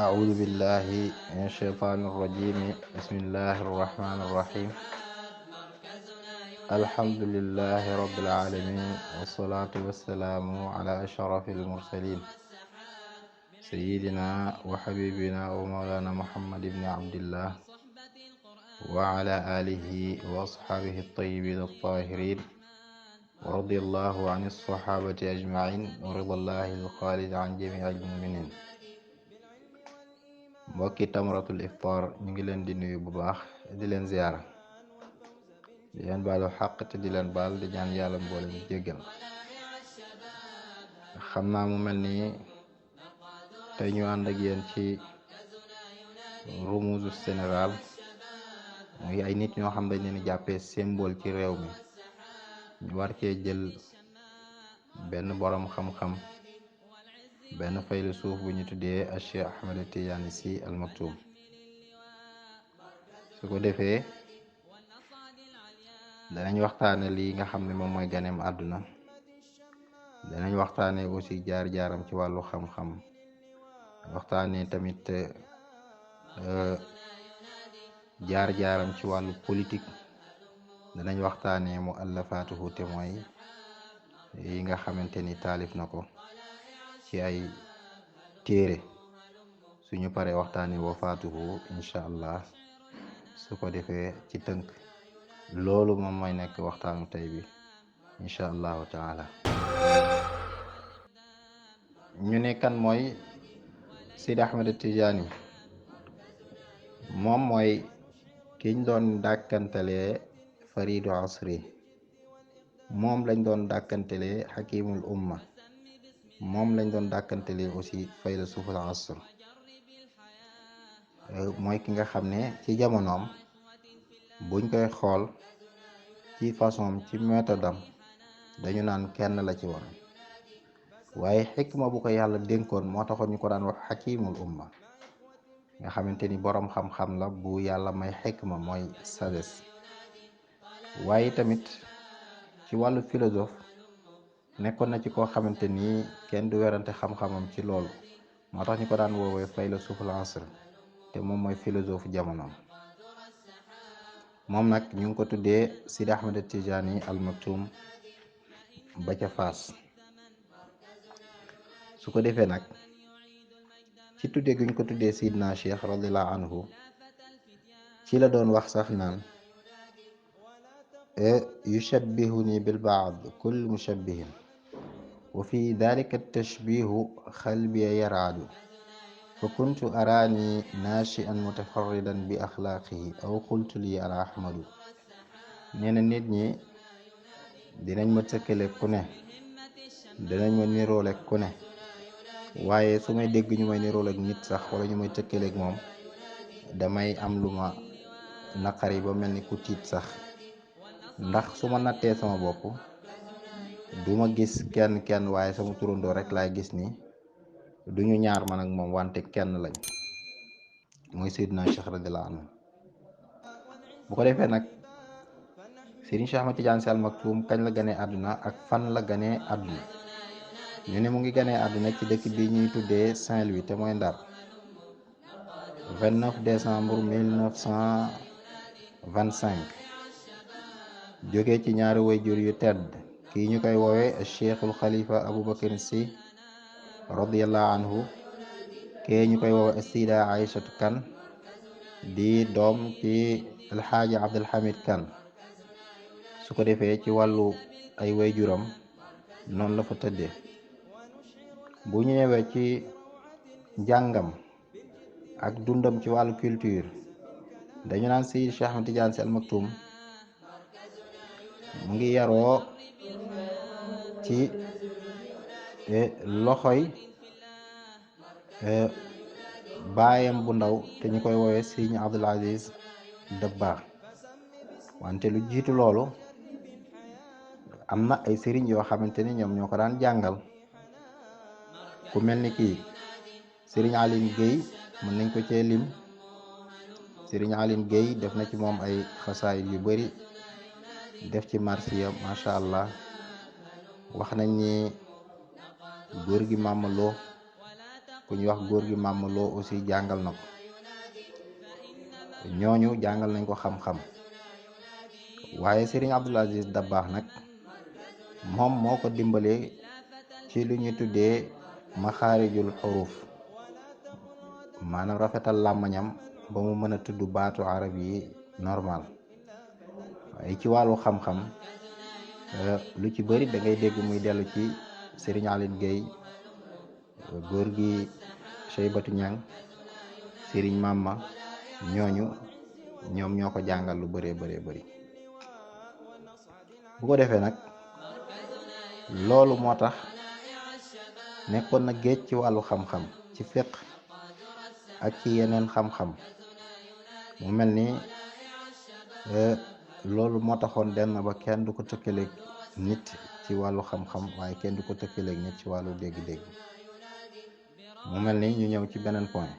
أعوذ بالله من الشيطان الرجيم بسم الله الرحمن الرحيم الحمد لله رب العالمين والصلاة والسلام على أشرف المرسلين سيدنا وحبيبنا ومولانا محمد بن عبد الله وعلى آله وأصحابه الطيبين الطاهرين ورضي الله عن الصحابة أجمعين ورضى الله الخالد عن جميع المؤمنين. mbokki tamratul iftar ñu ngi leen di nuyu bu baax di leen ziyaara di leen baalu xaq te di leen baal di ñaan yàlla mboole mu jéggal. xam naa mu mel ni tey ñu ànd ak yéen ci rumuzu Sénégal muy ay nit ñoo xam dañ leen di jàppee symbole ci réew mi ñu war cee jël benn borom xam-xam benn faylisuuf bu ñu tuddee Cheikh Ahmed Tidiane Sy Al Maktoum. su ko defee danañ waxtaane lii nga xam ne moom mooy ganeem àdduna, danañ waxtaane aussi jaar-jaaram ci wàllu xam-xam, waxtaane tamit jaar-jaaram ci wàllu politique, danañ waxtaane mu allafaatuhu te mooy yi nga xamante ni taalif na ko ci ay téere. suñu paree waxtaane wafaatuhu incha allah. su ko defee ci tënk loolu moom mooy nekk waxtaanu tey bi incha allahu taala. ñu ne kan mooy Sidi Ahmed Tidiane. moom mooy kiñ doon dàkkantalee faridu asri, moom lañ doon dàkkantalee xakimul umma, moom lañ doon dàkkantalee aussi faylasuful asr. mooy ki nga xam ne ci jamonoom buñ koy xool ci façon ci méthode am dañu naan kenn la ci woon, waaye xikma bu ko yàlla dénkoon moo taxoon ñu ko daan wax xakimul umma, nga xamante ni boroom xam-xam la bu yàlla may xikma mooy sagesse. waaye tamit ci wàllu philosophe nekkoon na ci koo xamante ni kenn du werante xam-xamam ci loolu, moo tax ñu ko daan woowee faylasuful asr, te moom mooy philosophe jamonoom. moom nag ñu ngi ko tuddee Sidi Ahmed Tidiane Al Maktoum ba ca Faas. su ko defee nag ci tuddee guñ ko tuddee Sidna Cheikh radiallahu anhu ci la doon wax sax naan yushabbihuni bil baad kull mushabbihin wa fi dalika tashbihu xalbiya yaraadu fa kuntu araani naashian mutafarridan bi axlaaqihi aw qultu li ala ahmadu. nee na nit ñi dinañ ma tëkkale ku ne, dinañ ma niroole ku ne, waaye su may dégg ñu may niroole ak nit sax wala ñu may tëkkaleeg moom damay am lu ma naqari ba mel ni ku tiit sax, ndax su ma nattee sama bopp du ma gis kenn waaye sama turandoo rek laay gis ni duñu ñaar man ak moom wante kenn lañ, mooy Seydina Cheikh radiyallahu anhu. bu ko defee nag Serigne Cheikh Ahmed Tidiane Sy Al Maktoum kañ la ganee àdduna ak fan la ganee àdduna. ñu ne mu ngi ganee àdduna ci dëkk bi ñuy tuddee Saint-Louis te mooy Ndar 29 décembre 1925. jóge ci ñaari wayjur yu tedd, kii ñu koy woowee Cheikhul Khalifa Aboubacar Sy radiyallahu anhu, kee ñu koy woowe Sida Aïchatu Kan di doom ci alxaaji Abdulhamid Kan. su ko defee ci wàllu ay wayjuram noonu la fa tëddee. bu ñu ñëwee ci njàngam ak dundam ci wàllu culture dañu naan Seydi Cheikh Ahmed Tidiane Sy Al Maktoum mu ngi yaroo ci loxoy baayam bu ndaw te ñu koy woowee Serigne Abdoul Aziz Dabakh. wante lu jiitu loolu am na ay sëriñ yoo xamante ni ñoom ñoo ko daan jàngal, ku mel ni kii Serigne Aline Gueye mën nañ ko cee lim. Serigne Aline Gueye def na ci moom ay xasaayid yu bari, def ci marsiya macha allah. wax nañ ni góor gi Mamadou ku ñuy wax góor gi Màmm Lo aussi jàngal na ko. ñooñu jàngal nañ ko xam-xam. waaye Serigne Abdoul Aziz Dabakh nag moom moo ko dimbalee ci lu ñu tuddee maxaarijul xuruf, maanaam rafetal làmmañam ba mu mën a tudd baatu arab yi normal. waaye ci wàllu xam-xam lu ci bëri da ngay dégg muy dellu ci Serigne Aline Gueye, góor gi Cheybatu Ñang, Serigne Mamma, ñoom ñoo ko jàngal lu bëree bëri. bu ko defee nag loolu moo tax nekkoon na géej ci wàllu xam-xam, ci fiqh ak ci yeneen xam-xam. mu mel ni loolu moo taxoon dem na ba kenn du ko tëkkaleeg nit ci wàllu xam-xam, waaye kenn du ko tëkkaleeg nit ci wàllu dégg-dégg. mu mel ni ñu ñëw ci beneen point.